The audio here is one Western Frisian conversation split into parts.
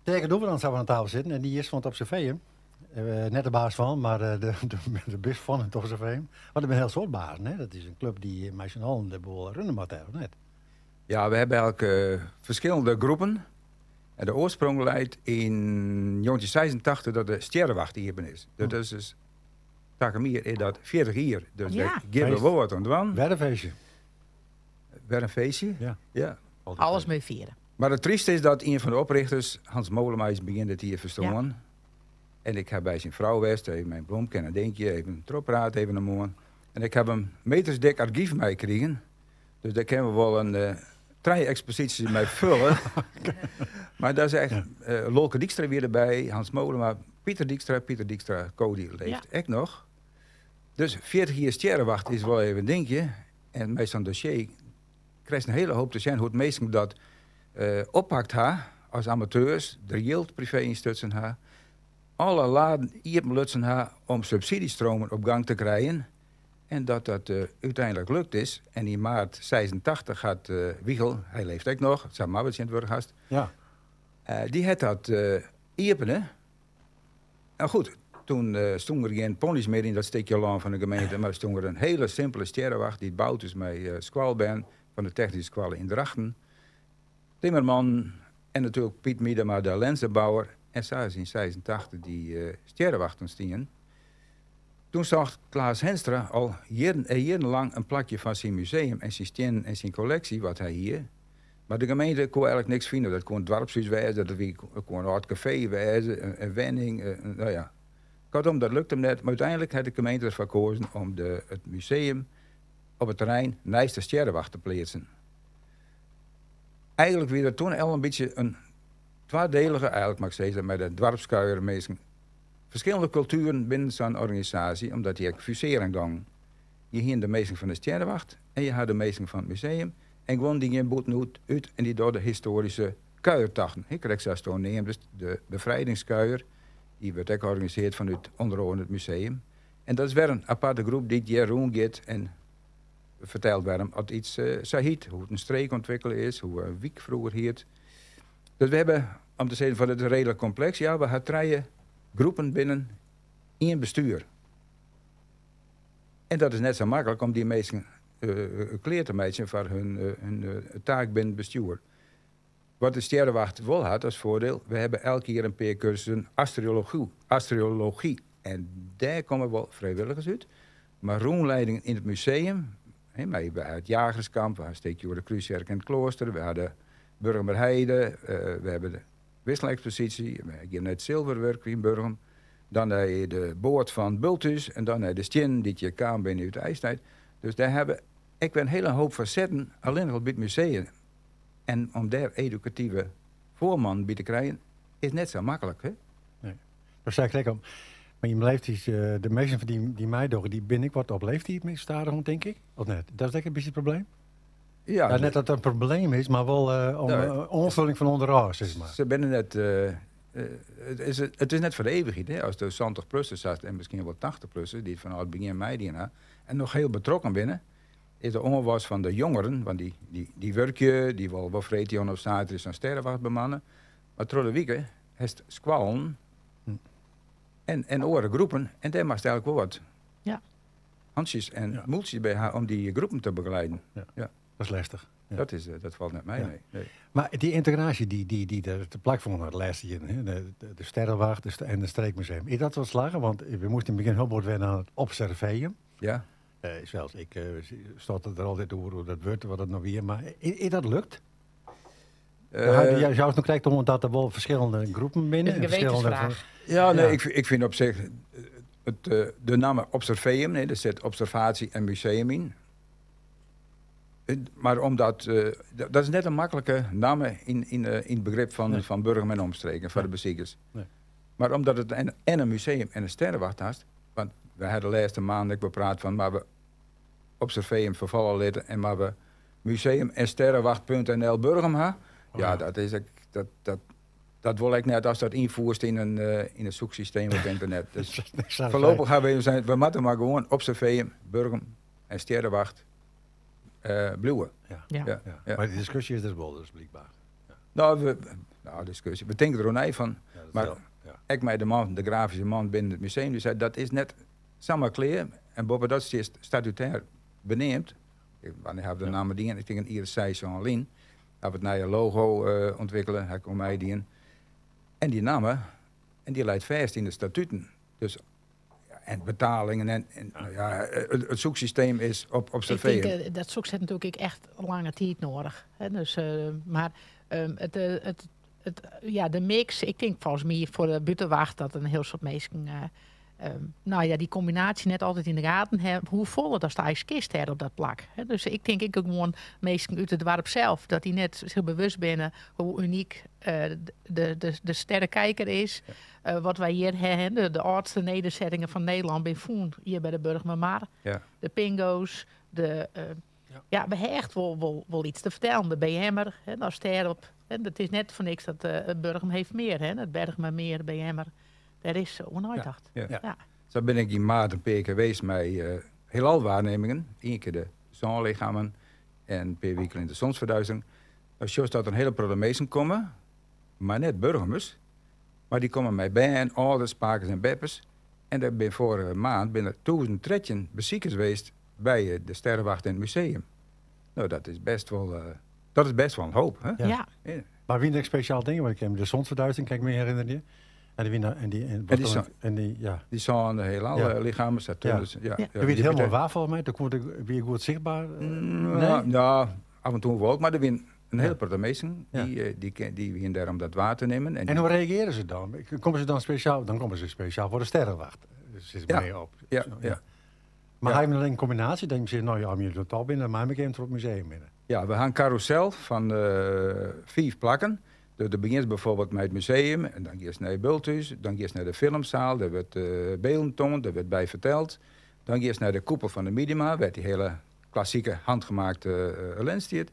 Teake Doevendans hawwe we oan tafel sitten en dy is fan it Observeum. Net de baas fan, mar de bist fan it Observeum. Want der binne in hiel soad bazen, hè? Dat is in klup dy't mei syn allen de boel runne moat, of net? Ja, we hebben eigenlijk verschillende groepen. En de oorsprong leit yn 1986 dat de Stjerrewacht iepen is. Dat is dus, takom jier is dat 40 jier. Dus dêr gean we wol wat oan dwaan. Wer in feestje. Wer in feestje? Ja. Ja. Alles mei fiere. Mar it tryste is dat ien fan de oprichters, Hans Molema, is begjin dit jier ferstoarn. En ik ha by syn frou west, even mei in blomke en in dinkje, even trochpraat, even in moarn. En ik ha in metersdik argyf meikrigen. Dus dêr kinne we wol in trije eksposysjes mei fulle. Mar dat is echt, Lolke Dykstra wie derby, Hans Molema, Pieter Dykstra, Pieter Dykstra, Cody leeft ek noch. Dus 40 jier Stjerrewacht is wol even in dinkje. En mei sa'n dossier krijst in hiele hoop te sjen hoe't minsken dat oppakt ha as amateurs, der jild privee yn stutsen ha, alle laden iepenlutsen ha om subsidyestromen op gang te krijen en dat dat úteinlik lukt is. En yn maart 86 hat Wiegel, hy leeft ek noch, sa mar wat tsjintwurdich hast, dy hat dat iepene. Nou goed, toen stoen der gjin pony's mear yn dat stikje lân fan de gemeente, mar stoen der in hiele simpele stjerrewacht dy't boud is mei skoalbern fan de technyske skoalle yn Drachten, timmermannen en natuerlik Piet Miedema, de lensebouwer. En sa is yn 86 dy stjerrewacht ûntstien. Toen socht Klaas Henstra al jierren en jierrenlang in plakje foar syn museum en syn stiennen en syn kolleksje wat hy hie. Mar de gemeente koe eigentlik niks fine. Dat koe in doarpshús wêze, dat wie, koe in âld kafee wêze, in wenning, no ja. Kortom, dat lukte him net. Mar úteinlik hat de gemeente derfoar koazen om de, it museum op it terrein neist de Stjerrewacht te pleatsen. Eigentlik wie dat toen al in bytsje in twadelige, eigentlik moat ik sizze, mei de doarpskuier minsken. Ferskillende kultueren binnen sa'n organisaasje, omdat dy ek fusearjen gongen. Je hiene de minsken fan de Stjerrewacht en je ha de minsken fan it museum. En guon dy gean bûten út en dy dogge de histoaryske kuiertochten. Krekt sa as do neamdest, de befrijdingskuier, dy wurdt ek organisearre fanút ûnder oaren it museum. En dat is wer in aparte groep dy't hjir rûn giet en fertelt wêrom oft iets sa hiet, hoe't in streek ûntwikkele is, hoe in wyk froeger hiet. Dus we hawwe, om te sizzen fan it is reedlik kompleks, ja, we ha trije groepen binnen ien bestuur. En dat is net sa maklik om dy minsken klear te meitsjen foar hun taak binnen it bestjoer. Wat de Stjerrewacht wol hat as foardiel, we hawwe elk jier in pear kursussen astrology en dêr komme wol frijwilligers út. Mar rûnleidingen yn it museum, mei we ha it Jagerskamp, we ha in stikje oer de Krústsjerke en it kloaster, we ha de Burgumerheide, we hawwe de wisseleksposysje, we gean nei it silverwurk yn Burgum, dan nei de boat fan Bulthuis en dan nei de stiennen dy't hjir kaam binne út de ijstijd. Dus dêr hawwe we ek wer in hiele hoop fasetten allinnich al by it museum. En om dêr edukative foarmannen by te krijen is net sa maklik. Hè? Nee, dat sei ik krekt al. Mar jim leeftiid, de measten fan dy dy't meidogge, dy binne ek wat op leeftiid stadichoan, tink ik. Of net? Dat is ek in bytsje it probleem? Ja. Ja, net dat it in probleem is, mar wol om oanfulling fan ûnderôf, sis mar. Se binne net, it is net foar de eeuwichheid. Hè? As de 70 plussers hast en miskien wol 80 plussers dy't fanôf it begjin meidien ha en noch hiel betrokken binne, is de oanwas fan de jongeren, want dy wurkje, dy wolle wol freedtejûn of saterdei sa'n sterrewacht bemanne, mar troch de wike hast skoallen en oare groepen en dêr moatst eigentlik wol wat hantsjes en mûltsjes by ha om dy groepen te begeleiden. Ja. Dat is lestich. Ja. Dat is, dat falt net mei, nee. Nee. Mar dy yntegraasje dy't der te plak fûn hat de lêste jierren, hè, de Sterrewacht en it Streekmuseum, is dat wol slagge? Want we moasten yn it begjin hiel bot wenne oan it Observeum. Sels ik stotter der altyd oer, oer dat wurd, wat it no wie. Mar is dat lukt? Jou no krekt oan dat der wol ferskillende groepen binne. In gewetensfraach. Ja, nee, ik fyn op sich de namme Observeum, nee, der sit observatie en museum yn. Mar omdat, dat is net in maklike namme yn it begrip fan Burgum en omstreken foar de besikers. Mar omdat it en in museum en in sterrewacht hast, want we ha de lêste maanden ek bepraat fan moatte we Observeum ferfalle litte en moatte we museum en sterrewacht.nl Burgum ha. Ja, dat is ek, dat, dat, dat wol ek net ast dat ynfoerst yn in, yn in soeksysteem op ynternet. Dus foarlopich hawwe we sein, we moatte mar gewoan Observeum, Burgum en Sterrewacht bliuwe. Ja. Ja. Mar dy diskusje is der wol, dus blykber. Nou, we, nou, discussie. We tinke der nei fan. Ja, dat Maar- wel, ja. Ek mei de man, de grafyske man binnen it museum, dy sei dat is net samar klear. En boppedat stiet statutêr beneamd. Wannear ha we de namme dien? Ik tink in jier 6 lyn. Ha we it nije logo ûntwikkele, ha ik oan meidien. En dy namme, en dy leit fêst yn de statuten. Dus, ja, en betalingen en nou ja, it zoeksysteem is op Ik observearjen. denk, dat zoekt natuurlijk ook echt lange tijd nodig. Hè? Dus, maar het, ja, de mix, ik denk volgens mij voor de buitenwacht dat een heel soort mensen, nou ja, die combinatie net altijd in de gaten hebben, hoe vol dat de ijskist her op dat plak. Hè? Dus ik denk ik ook gewoon mensen uit het dorp zelf, dat die net zich bewust binnen hoe uniek de sterrenkijker is. Wat wij hier hebben, de oudste nederzettingen van Nederland, bij Voen, hier bij de Burgumermar. De pingo's, de, ja, we hebben echt wel iets te vertellen. De BM'er, hè, daar ster op. Hè, dat is net voor niks dat het Burgum heeft meer. Hè, het Bergumermeer, de BM'er. Daar is onaandacht. Zo ben ik in maart een paar keer geweest met heelal waarnemingen. Eén keer de zonlichamen en een paar weken in de zonsverduistering. Nou, zoals dat een hele protte mensen komen, maar net Burgumers. Maar die komen met bern, ouders, pakers en beppers. En daar ben vorige maand ben er 1013 bezoekers geweest bij de Sterrenwacht in het museum. Nou, dat is best wel een hoop. Hè? Ja. Ja. Maar wie nog speciaal dingen? Want ik heb de zonsverduistering, kan ik me herinneren. En die, en die, en, En die en die, ja. Die zagen de heelal lichamen, Saturnus. Ja. Ja, Je weet helemaal waar volgens mij. Dan komt het weer goed zichtbaar. Nee? Nou, af en toe wel, maar er zijn een hele paar mensen die die daar om dat waar te nemen. En hoe reageren ze dan? Komen ze dan speciaal? Dan komen ze speciaal voor de sterrenwacht. Dus zit mee op. Ja, Zo, ja. Maar Ja. hij heeft een combinatie. Dan je nou ja, je doet al binnen, maar ik het op het museum binnen. Ja, we gaan een carousel van 5 plakken. De begint bijvoorbeeld met het museum en dan ga je naar het Bulthuis, dan ga je naar de filmzaal, daar wordt beelden toond, daar wordt bij verteld. Dan ga je naar de koepel van de Miedema, waar die hele klassieke handgemaakte lens staat.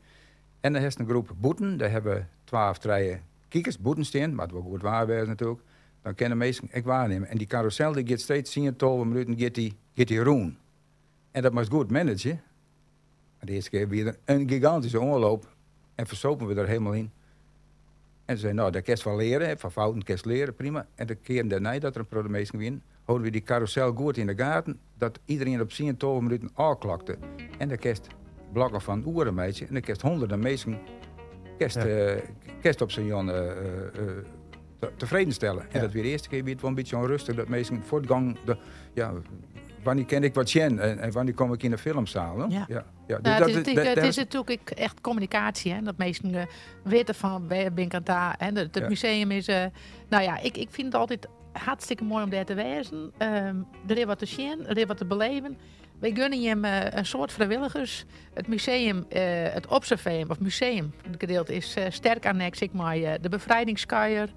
En dan is een groep boeten, daar hebben 12 treien kiekers, boeten staan, maar het wordt goed waar wezen natuurlijk. Dan kunnen mensen ik waarnemen. En die carousel die gaat steeds 10, 12 minuten gaat die roen. En dat moest goed managen. En de eerste keer weer een gigantische oorloop. En versopen we er helemaal in. En ze zeiden, nou, dat kun je wel leren. Hè, van fouten kun je leren, prima. En de keer daarna dat er een prodemeester win, houden we die carousel goed in de gaten, dat iedereen op 10, 12 minuten aanklakte. En dan kerst blokken van oeren, meisje. En dan kerst honderden mensen kerst op zijn jon tevreden stellen. En dat weer de eerste keer weer het wel een beetje onrustig, dat mensen voortgang, de, ja, wanneer ken ik wat zien en wanneer kom ik in de filmzaal? Hè? Ja. Ja, ja. Dus dat Het daar is natuurlijk echt communicatie, hè? Dat mensen weten van waar ben ik aan het daar. Hè? Het museum is, nou ja, ik vind het altijd hartstikke mooi om daar te wezen. Er is wat te zien, er is wat te beleven. Wij gunnen je hem, een soort vrijwilligers. Het museum, het Observeum, of museum, het gedeelte is sterk annex, ik maar, de bevrijdingskuier.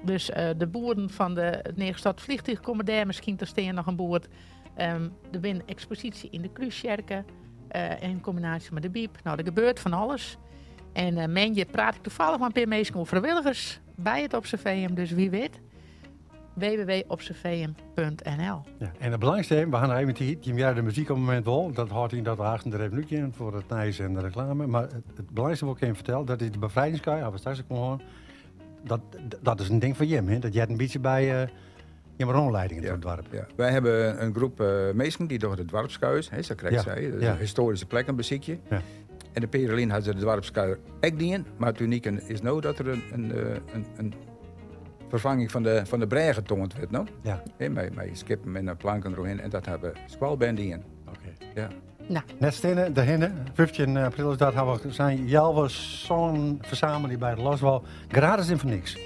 Dus de boeren van het neergestort vliegtuig komen daar misschien te staan nog een boer. Er zijn expositie in de Kruiskerken in combinatie met de Biep. Nou, er gebeurt van alles. En Menje praat ik toevallig maar een paar mensen over vrijwilligers bij het Observeum, dus wie weet. w w w punt observeum punt n l. Ja, en het belangrijkste, we gaan nog even die jaar de muziek op het moment wel. Dat houdt in dat we haast er even nu in voor het nieuws en de reclame. Maar het belangrijkste wat ik even vertel, dat is de bevrijdingskaai, waar we straks ook komen. Dat is een ding van Jim, hè? Dat jij een beetje bij Jim rondleidingen door het dorp. Ja. Wij hebben een groep mensen die door de dorpskuis, hè, zo krijg zij, de historische plek een beziekje. En de Perelin had ze de dorpskuis ook dien, maar het unieke is nou dat er een vervanging van de brei getoond werd, no? Hè, met skippen en planken eromheen en dat hebben squalband in. Ja. Net stenen, de hinnen, 15 april is dat, hebben we zijn Jelwe zo'n verzameling bij de Laswal, gratis en voor niks.